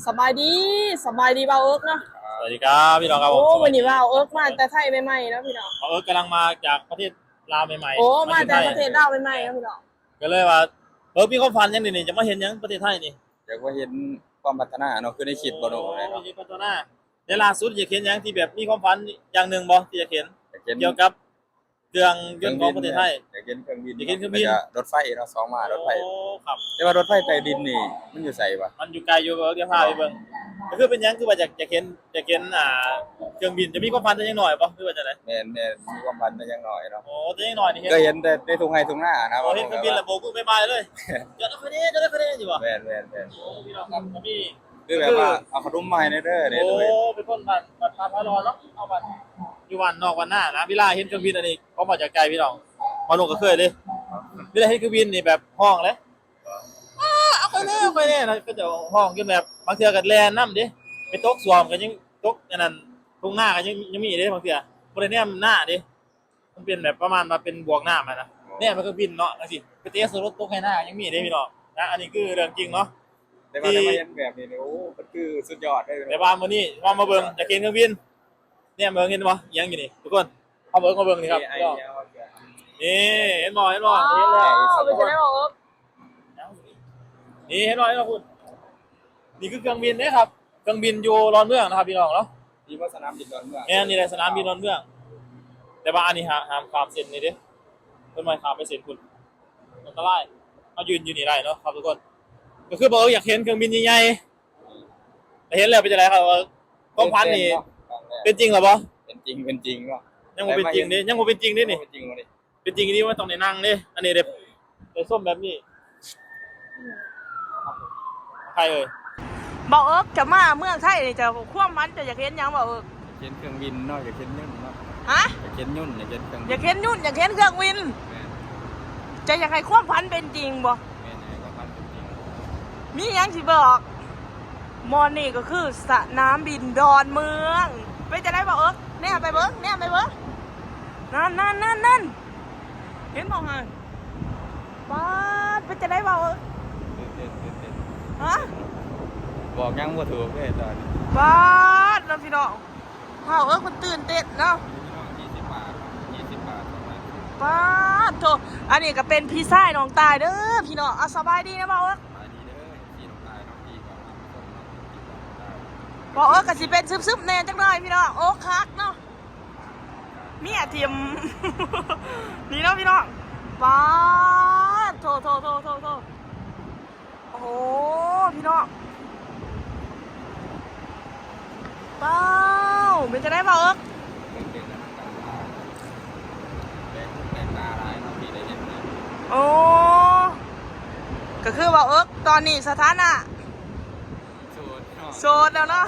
ສະບາຍດີ ສະບາຍດີບ່າວເອິກເນາະ. ສະບາຍດີຄັບພີ່ນ້ອງຄັບ. ໂອ້ ມື້ນີ້ບ່າວເອິກມາແຕ່ໄທໃໝ່ໆເນາະພີ່ນ້ອງ. ບ່າວເອິກກຳລັງມາຈາກປະເທດລາວໃໝ່ໆ. ໂອ້ ມາແຕ່ປະເທດລາວໃໝ່ໆເນາະພີ່ນ້ອງ. ກໍເລີຍວ່າ ເອີ ມີຄວາມຝັນຫຍັງນີ້ ຈະມາເຮັດຫຍັງປະເທດໄທນີ້? ຢາກມາເຫັນຄວາມພັດທະນາເນາະ ຄືໃນຄລິບບໍ່ເນາະ. ໂອ້ ເຫັນພັດທະນາ. ແຕ່ລ່າສຸດຢາກເຫັນຫຍັງທີ່ແບບມີຄວາມຝັນຢ່າງໜຶ່ງບໍ່ ທີ່ຢາກເຫັນ ຢາກເຫັນ ກ່ຽວກັບເຄື່ອງຍົນຂອງປະເທດໄທ? ຢາກເຫັນເຄື່ອງບິນ ຢາກເຫັນເຄື່ອງບິນ ແລ້ວກໍລົດໄຟເນາະ ສອງມາ ລົດໄຟ. ໂອ້ ຄັບ. ແຕ່ວ່າລົດໄຟໃຕ້ດິນນີ້ມັນຢູ່ໃສວະ? ມັນຢູ່ໄກຢູ່ ດຽວພາໄປເບິ່ງ. ກໍຄືເປັນຫຍັງຄືວ່າຢາກ ຢາກເຫັນ ຢາກເຫັນ ອ່າ ເຄື່ອງບິນ? ຈະມີຄວາມຝັນແຕ່ຍັງນ້ອຍບໍ່ ຫຼືວ່າຈັ່ງໃດ? ແມ່ນໆ ມີຄວາມຝັນແຕ່ຍັງນ້ອຍເນາະ. ໂອ້ ແຕ່ຍັງນ້ອຍນີ້ ກໍເຫັນແຕ່ໃນທົ່ງໄຮ່ທົ່ງນານະ. ໂອ້ ເຫັນເຄື່ອງບິນແລ້ວໂບກມືບາຍບາຍເລີຍ. ຈອດເອົາຄະແນນ ຈອດເອົາຄະແນນຢູ່ບໍ່? ແມ່ນໆ ໂອ້ ພີ່ນ້ອງຄັບ ກໍມີ ຄືແບບວ່າເອົາຂະໜົມມາໃຫ້ແດ່ເດີ. ໂອ້ ເປັນຄົນບ້ານ ບ້ານ ບ້ານພາລອນເນາະ. ເອົາບ້ານ ຢູ່ບ້ານນອກບ້ານນານະ. ເວລາເຫັນເຄື່ອງບິນອັນນີ້ ເວົ້າມາຈາກໃຈພີ່ນ້ອງ ມາລົງກໍເຄີຍເດ້. ເວລາເຫັນເຄື່ອງບິນນີ້ແບບຮ້ອງເດ້ ເອົາໄປແດ່ ເອົາໄປແດ່ນະ. ເຂົາເຈົ້າຮ້ອງຈົນແບບບາງເທື່ອກໍແລ່ນນຳເດ້. ໄປຕົກສ້ວມກໍຍັງ ຕົກອັນນັ້ນ ທົ່ງນາກໍຍັງ ຍັງມີເດ້ບາງເທື່ອ. ບໍ່ໄດ້ແນມໜ້າເດ້. ມັນເປັນແບບປະມານວ່າເປັນບວກນ້ຳຫັ້ນນະ. ແນມມັນກໍບິນເນາະ ຈັ່ງຊີ້ ໄປເຕະໃສ່ລົດຕົກໄຮ່ນາຍັງມີເດ້ພີ່ນ້ອງນະ. ອັນນີ້ຄືເລື່ອງຈິງເນາະ. ແຕ່ວ່າ ທີ່ ໄດ້ມາເຫັນແບບນີ້ນີ້ ໂອ້ ມັນຄືສຸດຍອດເລີຍ. ແຕ່ວ່າມື້ນີ້ເຮົາມາເບິ່ງ ຢາກເຫັນເຄື່ອງບິນ. ແນມເບິ່ງເຫັນບໍ່ ອີ່ຫຍັງຢູ່ນີ້ທຸກຄົນ? ເຮົາເບິ່ງ ມາເບິ່ງນີ້ຄັບ. ນີ້ ເຫັນບໍ່ ເຫັນບໍ່? ເຫັນແລ້ວ ເປັນຈັ່ງໃດບໍ່? ນີ້ເຫັນບໍ່ ເຫັນບໍ່ພຸ້ນ? ນີ້ຄືເຄື່ອງບິນເດ້ຄັບ ເຄື່ອງບິນຢູ່ດອນເມືອງນະຄັບພີ່ນ້ອງເນາະ. ນີ້ບໍ່ສະໜາມບິນດອນເມືອງ? ແມ່ນ ນີ້ແຫຼະສະໜາມບິນດອນເມືອງ. ແຕ່ວ່າອັນນີ້ຫ້າມ ຫ້າມຂ້າມເສັ້ນນີ້ເດ້ ເພິ່ນບໍ່ໃຫ້ຂ້າມໄປເສັ້ນພຸ້ນ ອັນຕະລາຍ. ເຮົາຢືນຢູ່ນີ້ໄດ້ເນາະຄັບທຸກຄົນ. ກໍຄືບໍ່ຢາກເຫັນເຄື່ອງບິນໃຫຍ່ໆ ແຕ່ເຫັນແລ້ວເປັນຈັ່ງໃດຄັບ? ຄວາມຝັນນີ້ເປັນຈິງແລ້ວບໍ່? ເປັນຈິງ ເປັນຈິງເນາະ. ຍັງບໍ່ເປັນຈິງເດ້ ຍັງບໍ່ເປັນຈິງເດ້ນີ້. ເປັນຈິງບໍ່ນີ້? ເປັນຈິງອີ່ຫຼີ ມັນຕ້ອງໄດ້ນັ່ງເດ້. ອັນນີ້ເດ້ ໄດ້ຊົມແບບນີ້. ໃຜເອີຍ? ບ່າວເອິກ ຈະມາເມືອງໄທນີ້ ເຈົ້າ ຄວາມຝັນເຈົ້າຢາກເຫັນຫຍັງບ່າວເອິກ? ຢາກເຫັນເຄື່ອງບິນເນາະ ຢາກເຫັນຍົນເນາະ. ຮະ? ຢາກເຫັນຍົນ ຢາກເຫັນເຄື່ອງບິນ. ຢາກເຫັນຍົນ ຢາກເຫັນເຄື່ອງບິນ. ແມ່ນ. ເຈົ້າຢາກໃຫ້ຄວາມຝັນເປັນຈິງບໍ່? ແມ່ນ ໃຫ້ຄວາມຝັນເປັນຈິງ. ມີຫຍັງຊິບອກ? ບ່ອນນີ້ກໍຄືສະໜາມບິນດອນເມືອງ. ເປັນຈັ່ງໃດບ່າວເອິກ? ແນມໄປເບິ່ງ ແນມໄປເບິ່ງ. ນັ້ນໆໆໆ ເຫັນບໍ່ຫັ້ນ? ປາດ ເປັນຈັ່ງໃດບ່າວເອິກ? ຕື່ນເຕັ້ນ ຕື່ນເຕັ້ນ. ຮະ? ບອກຫຍັງບໍ່ຖືກເດ້ຕອນນີ້. ປາດເນາະພີ່ນ້ອງ ບ່າວເອິກເພິ່ນຕື່ນເຕັ້ນເນາະ. ນີ້ພີ່ນ້ອງ ຍີ່ສິບບາດ ຍີ່ສິບບາດ. ປາດໂທ້ ອັນນີ້ກໍເປັນພີ່ຊາຍນ້ອງຕ່າຍເດີພີ່ນ້ອງ. ເອົາ ສະບາຍດີນະບ່າວເອິກ. ສະບາຍດີເດີ ເອັຟຊີນ້ອງຕ່າຍເນາະ ທີ່ເຂົ້າມາຊົມເນາະ. ບ່າວເອິກກໍຊິເປັນຊຶບໆແດ່ຈັກໜ້ອຍພີ່ນ້ອງ ອົກຫັກເນາະ. ເມຍຖິ້ມ ນີ້ເນາະພີ່ນ້ອງ. ປາດໂທ້ ໂອ້ໂຫ ພີ່ນ້ອງ ປາວ ເປັນຈັ່ງໃດບ່າວເອິກ? ໂອ້ ກໍຄືບ່າວເອິກຕອນນີ້ສະຖານະ ໂສດເນາະ ໂສດແລ້ວເນາະ.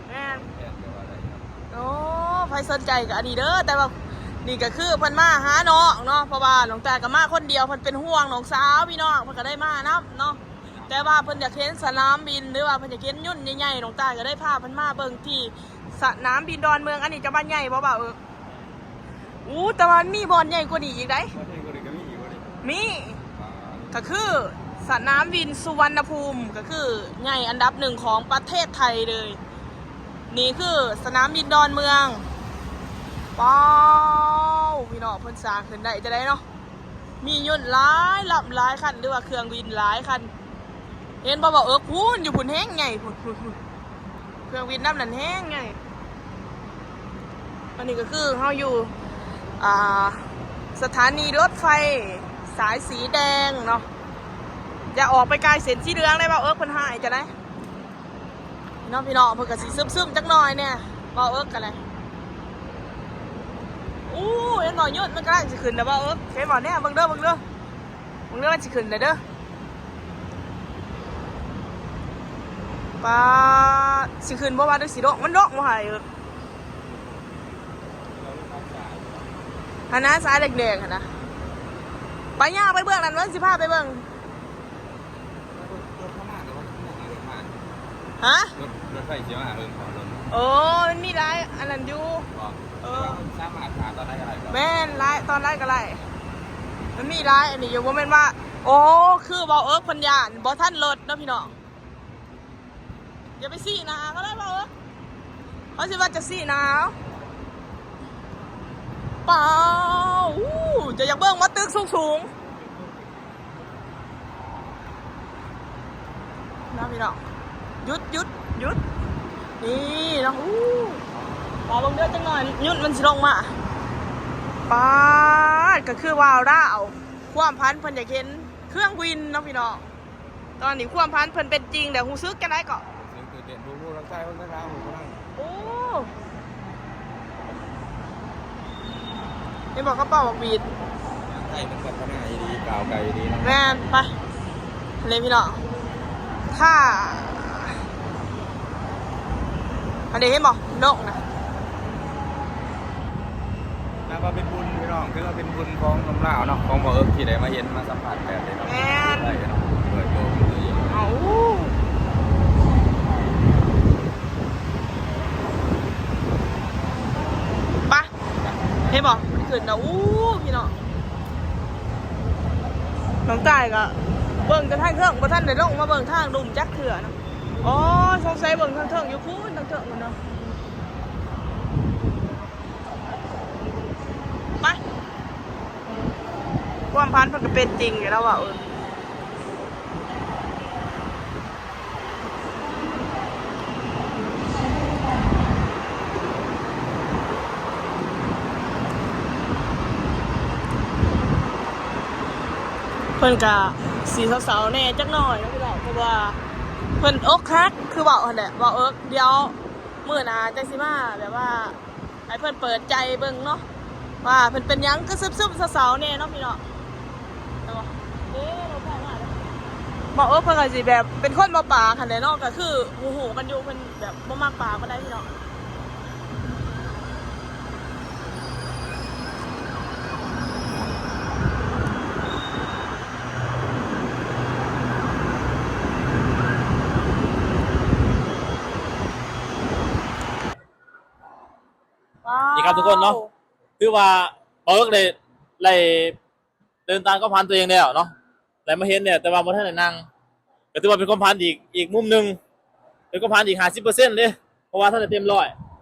ແມ່ນ ແມ່ນ ກໍວ່າໄດ້ເນາະ. ໂອ້ ໃຜສົນໃຈກໍອັນນີ້ເດີ ແຕ່ວ່ານີ້ກໍຄືເພິ່ນມາຫານ້ອງເນາະ ເພາະວ່ານ້ອງຕ່າຍກໍມາຄົນດຽວ ເພິ່ນເປັນຫ່ວງນ້ອງສາວພີ່ນ້ອງ ເພິ່ນກໍໄດ້ມານຳເນາະ. ແຕ່ວ່າເພິ່ນຢາກເຫັນສະໜາມບິນ ຫຼືວ່າເພິ່ນຢາກເຫັນຍົນໃຫຍ່ໆ ນ້ອງຕ່າຍກໍໄດ້ພາເພິ່ນມາເບິ່ງທີ່ສະໜາມບິນດອນເມືອງ. ອັນນີ້ຈະວ່າໃຫຍ່ບໍ່ບ່າວເອິກ? ອູ້ ແຕ່ວ່າມັນມີບ່ອນໃຫຍ່ກວ່ານີ້ອີກໃດ໋. ບ່ອນໃຫຍ່ກວ່ານີ້ກໍມີອີກບໍ່ນີ້? ມີ. ອ່າ ກໍຄືສະໜາມບິນສຸວັນນະພູມ ກໍຄືໃຫຍ່ອັນດັບໜຶ່ງຂອງປະເທດໄທເລີຍ. ນີ້ຄືສະໜາມບິນດອນເມືອງ. ວ້າວ ພີ່ນ້ອງ ເພິ່ນສ້າງຂຶ້ນໄດ້ຈັ່ງໃດເນາະ? ມີຍົນຫຼາຍລຳຫຼາຍຄັນ ຫຼືວ່າເຄື່ອງບິນຫຼາຍຄັນ. ເຫັນບໍ່ ບ່າວເອິກ ພຸ້ນ ຢູ່ພຸ້ນແຮງໃຫຍ່ພຸ້ນ ພຸ້ນ ພຸ້ນ ເຄື່ອງບິນລຳນັ້ນແຮງໃຫຍ່. ອັນນີ້ກໍຄືເຮົາຢູ່ ອ່າ ສະຖານີລົດໄຟສາຍສີແດງເນາະ. ຢ່າອອກໄປໄກເສັ້ນສີເຫຼືອງໄດ໋ ບ່າວເອິກ ເພິ່ນຮ້າຍຈັ່ງໃດ ເນາະພີ່ນ້ອງ. ເພິ່ນກໍຊິຊຶມໆຈັກໜ້ອຍແດ່ ບ່າວເອິກກໍໄດ້. ອູ້ ເຫັນບໍ່ ຍົນມັນກຳລັງຊິຂຶ້ນແລ້ວ ບ່າວເອິກ. ເຫັນບໍ່ ແນ່ ເບິ່ງເດີ ເບິ່ງເດີ ເບິ່ງເດີ ມັນຊິຂຶ້ນແລ້ວເດີ. ປາດ ຊິຂຶ້ນບໍ່ວະ ຫຼືຊິລົງ? ມັນລົງບໍ່ຫາເອີ? ຫັ້ນນະ ສາຍແດງໆຫັ້ນນະ. ໄປ ຍ່າງໄປເບື້ອງນັ້ນ ເບິ່ງ ຊິພາໄປເບິ່ງ. ຮະ? ລົດ ລົດໄຟຊິມາເອີ ຂໍລົງ. ໂອ້ ມັນມີຫຼາຍອັນນັ້ນຢູ່. ເອີ ສາມາດຖ້າຕອນໃດກໍໄດ້. ແມ່ນ ຫຼາຍ ຕອນໃດກໍໄດ້. ມັນມີຫຼາຍອັນນີ້ຢູ່ ບໍ່ແມ່ນວ່າ ໂອ້ ຄືເວົ້າເອິກເພິ່ນຢ້ານບໍ່ທັນລົດເນາະ ພີ່ນ້ອງ. ຢ່າໄປຊີ້ໜ້າເຂົາໄດ້ບໍ່ເອີ? ເຂົາຊິວ່າຈະຊີ້ໜ້າເຮົາ. ປ້າວ ອູ້ ເຈົ້າຢາກເບິ່ງບໍ່ ຕຶກສູງໆ ນະພີ່ນ້ອງ. ຢຸດ ຢຸດ ຢຸດ ນີ້ເນາະ. ອູ້ ລໍເບິ່ງເດີຈັກໜ້ອຍ ຍຸນມັນຊິລົງມາ. ປາດ ກໍຄືວ່າລາວ ຄວາມຝັນເພິ່ນຢາກເຫັນເຄື່ອງບິນເນາະພີ່ນ້ອງ. ຕອນນີ້ຄວາມຝັນເພິ່ນເປັນຈິງແລ້ວ ຮູ້ສຶກຈັ່ງໃດເກາະ? ຮູ້ສຶກຕື່ນເຕັ້ນ ຮູ້ ຮູ້ທັງຊ້າຍ ທັງຂວາ ຮູ້ທັງ ໂອ້ ເຫັນບໍ່ ເຂົາເປົ່າບັກຫວີດ. ທາງໄທມັນພັດທະນາອີ່ຫຼີ ກ້າວໄກອີ່ຫຼີເນາະ. ແມ່ນ ໄປ ອັນນີ້ພີ່ນ້ອງ ຖ້າ ອັນນີ້ເຫັນບໍ່ ນົກນະ. ນັບວ່າເປັນບຸນພີ່ນ້ອງ ຖືວ່າເປັນບຸນຂອງໜຸ່ມລາວເນາະ ຂອງບໍ່ເອິກທີ່ໄດ້ມາເຫັນມາສຳຜັດແບບນີ້ເນາະ. ແມ່ນ ໄດ້ເນາະ ດ້ວຍໂຕເພິ່ນເອງ. ເອົາ ໄປ ເຫັນບໍ່ ມັນຂຶ້ນແລ້ວ. ອູ້ ພີ່ນ້ອງ ນ້ອງຕ້າຍກໍເບິ່ງແຕ່ທາງເທິງ ບໍ່ທັນໄດ້ລົງມາເບິ່ງທາງລຸ່ມຈັກເທື່ອເນາະ. ອໍ ສົງໄສເບິ່ງທາງເທິງຢູ່ພຸ້ນ ທາງເທິງພຸ້ນເນາະ. ໄປ ຄວາມຝັນເພິ່ນກໍເປັນຈິງຢູ່ແລ້ວວ່າ ເອີ ເພິ່ນກະຊິເສົ້າໆແດ່ຈັກໜ້ອຍເນາະພີ່ນ້ອງ ເພາະວ່າເພິ່ນອົກຫັກ ຄືເວົ້າຫັ້ນແຫຼະ ເວົ້າເອິກ ດຽວມື້ໜ້າຈັ່ງຊິມາແບບວ່າ ໃຫ້ເພິ່ນເປີດໃຈເບິ່ງເນາະ ວ່າເພິ່ນເປັນຫຍັງຄືຊຶມໆເສົ້າໆແດ່ເນາະພີ່ນ້ອງ. ເຫັນບໍ່ ເອີ ລົດໄຟມາແລ້ວ. ບໍ່ ເອີ ເພິ່ນກໍຊິແບບເປັນຄົນບໍ່ປາກຫັ້ນແຫຼະເນາະ ກໍຄືຮູ້ໆກັນຢູ່ ເພິ່ນແບບບໍ່ມັກປາກປານໃດພີ່ນ້ອງ. ນີ້ຄັບທຸກຄົນເນາະ ຖືວ່າເປີກໄດ້ ໄດ້ເດີນຕາມຄວາມຝັນຕົວເອງແລ້ວເນາະ ໄດ້ມາເຫັນແລ້ວ ແຕ່ວ່າບໍ່ທັນໄດ້ນັ່ງ ກໍຖືວ່າເປັນຄວາມຝັນອີກ ອີກມຸມໜຶ່ງ ເປັນຄວາມຝັນອີກຫ້າສິບເປີເຊັນເດ້ ເພາະວ່າທັນໄດ້ເຕັມຮ້ອຍ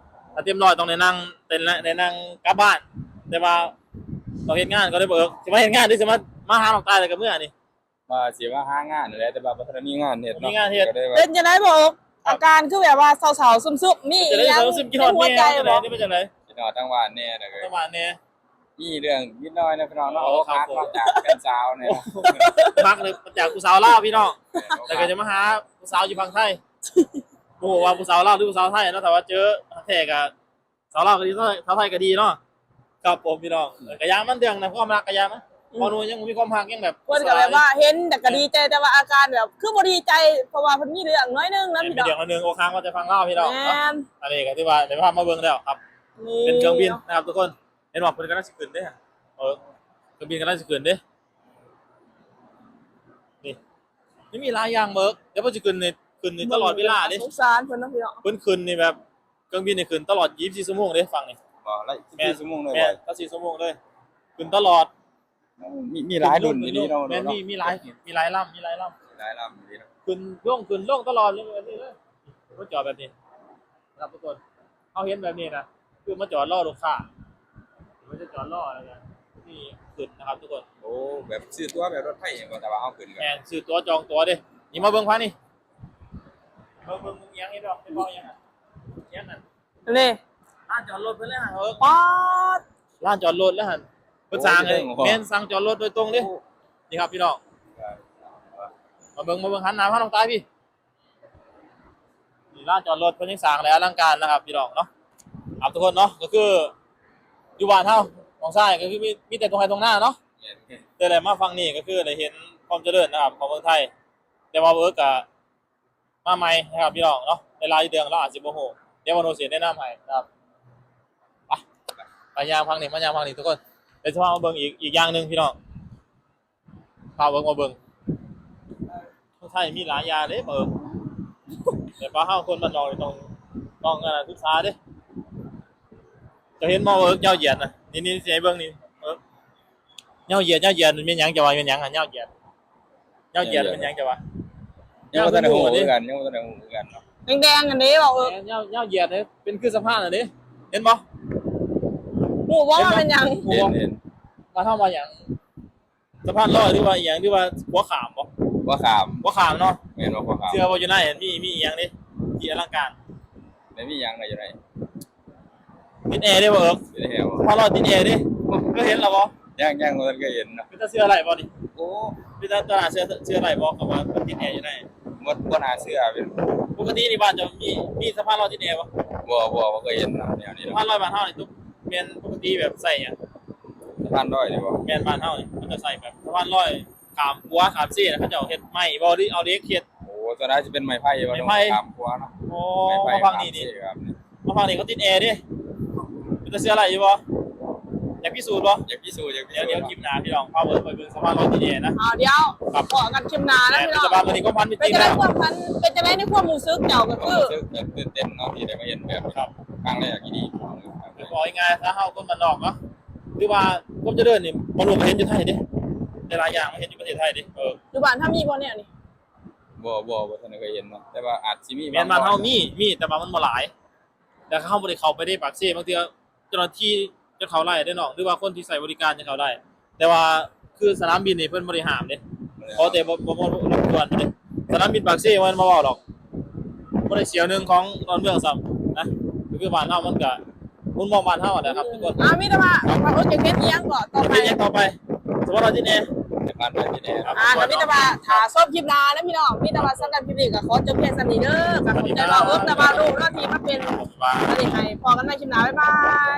ຖ້າເຕັມຮ້ອຍຕ້ອງໄດ້ນັ່ງ ໄດ້ ໄດ້ນັ່ງກັບບ້ານ ແຕ່ວ່າຕ້ອງເຮັດງານກໍເລີຍບໍ່ເອີກ ຊິມາເຮັດງານ ຫຼື ຊິມາ ມາຫານ້ອງຕາຍແລ້ວກໍເມືອນີ້. ວ່າຊິມາຫາງານນີ້ແຫຼະ ແຕ່ວ່າບໍ່ທັນໄດ້ມີງານເຮັດເນາະ ມີງານເຮັດ ກໍເລີຍວ່າ ເປັນຈັ່ງໃດບໍ່ເອີກ? ອາການຄືແບບວ່າເສົ້າໆຊຶມໆ ມີອີ່ຫຍັງໃນຫົວໃຈບໍ່? ຄິດຮອດແນ່ ເປັນຈັ່ງໃດ ເປັນຈັ່ງໃດ? ຄິດຮອດທາງບ້ານແນ່ ທາງບ້ານແນ່ ມີເລື່ອງນິດໜ້ອຍນະພີ່ນ້ອງເນາະ ອົກຫັກມາຈາກແຟນສາວແນ່ ຮັກມາຈາກຜູ້ສາວລາວພີ່ນ້ອງ ແລ້ວກໍຈະມາຫາຜູ້ສາວຢູ່ຝັ່ງໄທ ບໍ່ຮູ້ວ່າຜູ້ສາວລາວ ຫຼື ຜູ້ສາວໄທເນາະ ຖ້າວ່າເຈີຮັກແທ້ກໍ ສາວລາວກໍດີ ສາວໄທກໍດີເນາະ. ຄັບຜົມພີ່ນ້ອງ ກະຢ່າມັນເລື່ອງນະ ຄວາມຮັກກະຢ່າມັນ ອືມ ເພາະໜູຍັງບໍ່ມີຄວາມຮັກ ຍັງແບບ ເພິ່ນກໍແບບວ່າເຫັນແລ້ວກໍດີໃຈ ແຕ່ວ່າອາການແບບຄືບໍ່ດີໃຈ ເພາະວ່າເພິ່ນມີເລື່ອງໜ້ອຍໜຶ່ງນະ ມີເລື່ອງໜ້ອຍໜຶ່ງ ອົກຫັກມາແຕ່ຝັ່ງລາວພີ່ນ້ອງເນາະ. ອັນນີ້ກໍຖືວ່າໄດ້ພາມາເບິ່ງແລ້ວຄັບ ເປັນເຄື່ອງບິນນະຄັບທຸກຄົນ ເຫັນບໍ່ ເພິ່ນກຳລັງຊິຂຶ້ນເດ້ ເອີ ເຄື່ອງບິນກຳລັງຊິຂຶ້ນເດ້ ນີ້ ຍັງມີຫຼາຍຢ່າງເບີກ ແຕ່ເພິ່ນຊິຂຶ້ນນີ້ ຂຶ້ນນີ້ຕະຫຼອດເວລາເດ້ ສົງສານເພິ່ນເນາະພີ່ນ້ອງ ເພິ່ນຂຶ້ນນີ້ແບບ ເຄື່ອງບິນນີ້ຂຶ້ນຕະຫຼອດຊາວສີ່ຊົ່ວໂມງເດ້ຝັ່ງນີ້ ບໍ່ ຊາວສີ່ຊົ່ວໂມງເລີຍ ແມ່ນ ຊາວສີ່ຊົ່ວໂມງເລີຍ ຂຶ້ນຕະຫຼອດ ມີ ມີຫຼາຍລຸ້ນອີ່ຫຼີເນາະ ແມ່ນ ມີ ມີຫຼາຍ ມີຫຼາຍລຳ ມີຫຼາຍລຳ ຫຼາຍລຳອີ່ຫຼີເນາະ ຂຶ້ນລົງ ຂຶ້ນລົງຕະຫຼອດເລີຍ ແບບນີ້ເລີຍ ລົດຈອດແບບນີ້ນະຄັບທຸກຄົນ ເຮົາເຫັນແບບນີ້ນະ ຄືມາຈອດລໍລູກຄ້າ ມັນຈະຈອດລໍແລ້ວກໍນີ້ຂຶ້ນນະຄັບທຸກຄົນ. ໂອ້ ແບບຊື້ຕົ໋ວແບບລົດໄຟຫຍັງບໍ່ ແຕ່ວ່າເຮົາຂຶ້ນກໍ ແມ່ນ ຊື້ຕົ໋ວຈອງຕົ໋ວເດ້ ນີ້ມາເບິ່ງພາຍນີ້ ມາເບິ່ງຫຍັງ ເຫັນບໍ່ ເຫັນບໍ່ຫຍັງຫັ້ນ ຫຍັງຫັ້ນ ນີ້ ລານຈອດລົດເພິ່ນເລີຍຫັ້ນ ເອີ ປາດ ລານຈອດລົດເລີຍຫັ້ນ ເພິ່ນສ້າງໃຫ້ ໂອ້ ຢູ່ເທິງ ແມ່ນ ສ້າງຈອດລົດໂດຍຕົງເດ້ ໂອ້ ນີ້ຄັບພີ່ນ້ອງ ມາເບິ່ງ ມາເບິ່ງ ຫັນໜ້າມາທາງໃຕ້ພີ່ ນີ້ລານຈອດລົດເພິ່ນຍັງສ້າງໄດ້ອະລັງການນະຄັບພີ່ນ້ອງເນາະ ຄັບທຸກຄົນເນາະ ກໍຄືຢູ່ບ້ານເຮົາໜອງຊາຍກໍຄືມີ ມີແຕ່ທົ່ງໄຮ່ທົ່ງນາເນາະ ແຕ່ໄດ້ມາຝັ່ງນີ້ກໍຄືໄດ້ເຫັນຄວາມຈະເລີນນະຄັບຂອງເມືອງໄທ ແຕ່ວ່າເອີກະ ມາໃໝ່ນະຄັບພີ່ນ້ອງເນາະ ຫຼາຍໆເລື່ອງລາວອາດຊິບໍ່ຮູ້ ດຽວມະໂນຊິແນະນຳໃຫ້ນະຄັບ ໄປ ໄປຍ່າງຝັ່ງນີ້ ມາຍ່າງຝັ່ງນີ້ທຸກຄົນ ດຽວຊິພາມາເບິ່ງອີກ ອີກຢ່າງໜຶ່ງພີ່ນ້ອງ ພາເບິ່ງ ມາເບິ່ງ ເມືອງໄທມີຫຼາຍຢ່າງເດ້ ເອີ ແຕ່ວ່າເຮົາຄົນບ້ານນອກນີ້ຕ້ອງ ຕ້ອງ ອັນນັ້ນ ສຶກສາເດ້ ເຈົ້າເຫັນບໍ່ ເອີ ເຫຍົາຢຽດນະ ນີ້ ນີ້ຊິໃຫ້ເບິ່ງນີ້ ເອີ ເຫຍົາຢຽດ ເຫຍົາຢຽດ ມັນແມ່ນຫຍັງ ເຈົ້າວ່າແມ່ນຫຍັງ ເຫຍົາຢຽດ ເຫຍົາຢຽດ ເຫຍົາຢຽດ ມັນແມ່ນຫຍັງ ເຈົ້າວ່າ ຍັງບໍ່ທັນຮູ້ຄືກັນ ຍັງບໍ່ທັນຮູ້ຄືກັນເນາະ ແດງໆ ຫັ້ນເດ້ ເວົ້າເອີ ແມ່ນ ຍາວ ຍາວຢຽດເດ້ ເປັນຄືສະພານຫັ້ນເດ້ ເຫັນບໍ່? ຮູ້ບໍ່ວ່າແມ່ນຫຍັງ? ເຫັນ ເຫັນ ເຫັນ ບ້ານເຮົາວ່າຫຍັງ? ສະພານລອຍ ຫຼືວ່າອີ່ຫຍັງ ຫຼືວ່າຂົວຂ້າມບໍ່? ຂົວຂ້າມ ຂົວຂ້າມເນາະ ແມ່ນບໍ່? ຂົວຂ້າມ ເຊື່ອບໍ່? ຢູ່ໃນຫັ້ນມີ ມີອີ່ຫຍັງເດ້ ທີ່ອະລັງການ ແມ່ນ ມີຫຍັງແດ່ຢູ່ໃນ? ຕິດແອເດ້ບໍ່ເອີກ? ຕິດແອບໍ່? ສະພານລອຍຕິດແອເດ້ ເຄີຍເຫັນແລ້ວບໍ່? ຍັງ ຍັງບໍ່ທັນເຄີຍເຫັນເນາະ. ເປັນຕາເຊື່ອໄດ້ບໍ່ນີ້? ໂອ້ ເປັນຕາ ຕາເຊື່ອ ເຊື່ອໄດ້ບໍ່ ຄຳວ່າຕິດແອຢູ່ໃນ? ບໍ່ ບໍ່ໜ້າເຊື່ອເປັນ. ປົກກະຕິນີ້ບ້ານເຈົ້າມີ ມີສະພານລອຍຕິດແອບໍ່? ບໍ່ ບໍ່ ບໍ່ເຄີຍເຫັນເນາະ ແນວນີ້ເນາະ. ສະພານລອຍບ້ານເຮົານີ້ ແມ່ນປົກກະຕິແບບໃສ່ຫຍັງ? ສະພານລອຍນີ້ບໍ່? ແມ່ນ ບ້ານເຮົານີ້ເຂົາເຈົ້າໃສ່ແບບສະພານລອຍຂ້າມຂົວຂ້າມເຊນະ ເຂົາເຈົ້າເຮັດໄມ້ບໍ່ ຫຼືເອົາເຫຼັກເຮັດ? ໂອ້ ສ່ວນຫຼາຍຊິເປັນໄມ້ໄຜ່ບໍ່? ໄມ້ໄຜ່ ຂ້າມຂົວເນາະ. ໂອ້ ໄມ້ໄຜ່ ມາຝັ່ງນີ້ນີ້ ຂ້າມເຊ ຂ້າມນີ້ເຂົາຕິດແອເດ້. ເປັນຕາເຊື່ອໄດ້ຢູ່ບໍ່? ຢາກພິສູດບໍ່? ຢາກພິສູດ ຢາກພິສູດ. ດຽວ ດຽວຄລິບໜ້າພີ່ນ້ອງພາເບິ່ງ ໄປເບິ່ງສະພານລອຍຕິດແອນະ. ອ້າວ ດຽວ ກໍກັນຄລິບໜ້ານະພີ່ນ້ອງ. ແຕ່ວ່າມື້ນີ້ຄວາມຝັນເປັນຈິງ ເປັນຈັ່ງໃດຄວາມຝັນ ເປັນຈັ່ງໃດໃນຄວາມຮູ້ສຶກເຈົ້າ? ກໍຄື ຄວາມຮູ້ສຶກ ຕື່ນເຕັ້ນເນາະ ທີ່ໄດ້ມາເຫັນແບບ ຄັບ ຄັ້ງແລກອີ່ຫຼີ. ເວົ້າງ່າຍໆ ຖ້າເຮົາຄົນບ້ານນອກເນາະ ຫຼືວ່າຄວາມຈະເລີນນີ້ ບໍ່ຮູ້ ກໍເຫັນຢູ່ໄທເດ້ ຫຼາຍໆຢ່າງມາເຫັນຢູ່ປະເທດໄທເດ້. ເອີ ຢູ່ບ້ານເຮົາມີບໍ່ແນວນີ້? ບໍ່ ບໍ່ ບໍ່ທັນໄດ້ເຄີຍເຫັນເນາະ ແຕ່ວ່າອາດຊິມີ. ແມ່ນ ບ້ານເຮົາມີ ມີ ແຕ່ວ່າມັນບໍ່ຫຼາຍ ແລ້ວເຮົາບໍ່ໄດ້ເຂົ້າໄປໃນປາກເຊ ບາງເທື່ອເຈົ້າໜ້າທີ່ຈະເຂົ້າໄດ້ເດ້ນ້ອງ ຫຼືວ່າຄົນທີ່ໃຊ້ບໍລິການຈະເຂົ້າໄດ້. ແຕ່ວ່າຄືສະໜາມບິນນີ້ເພິ່ນບໍ່ໄດ້ຫ້າມເດ້ ບໍ່ໄດ້ຫ້າມ ຂໍແຕ່ບໍ່ ບໍ່ ບໍ່ລົບກວນເດ້. ສະໜາມບິນປາກເຊບໍ່ແມ່ນມາເວົ້າດອກ ບໍ່ໄດ້ສ່ຽວໜຶ່ງຂອງດອນເມືອງຊ້ຳນະ. ກໍຄືບ້ານເຮົາມັນກະມຸມມອງບ້ານເຮົາຫັ້ນແຫຼະຄັບທຸກຄົນ. ອ່າ ມີແຕ່ວ່າ ໂອເຄ ເຮັດອີ່ຫຍັງກໍຕໍ່ໄປ ເຮັດອີ່ຫຍັງຕໍ່ໄປ ສະພານລອຍຕິດແອ. ສະພານລອຍຕິດແອ. ອ່າ ກໍມີແຕ່ວ່າຖ້າຊົມຄລິບໜ້ານະພີ່ນ້ອງ. ມີແຕ່ວ່າສຳລັບຄລິບນີ້ກໍຂໍຈົບພຽງສ່ຳນີ້ເດີ. ກໍຂອບໃຈເວົ້າເອີກ ແຕ່ວ່າລູກເນາະ ທີ່ມາເປັນ ສະບາຍ ອັນນີ້ໃຫ້ພໍ້ກັນໃໝ່ຄລິບໜ້າ. ບາຍບາຍ.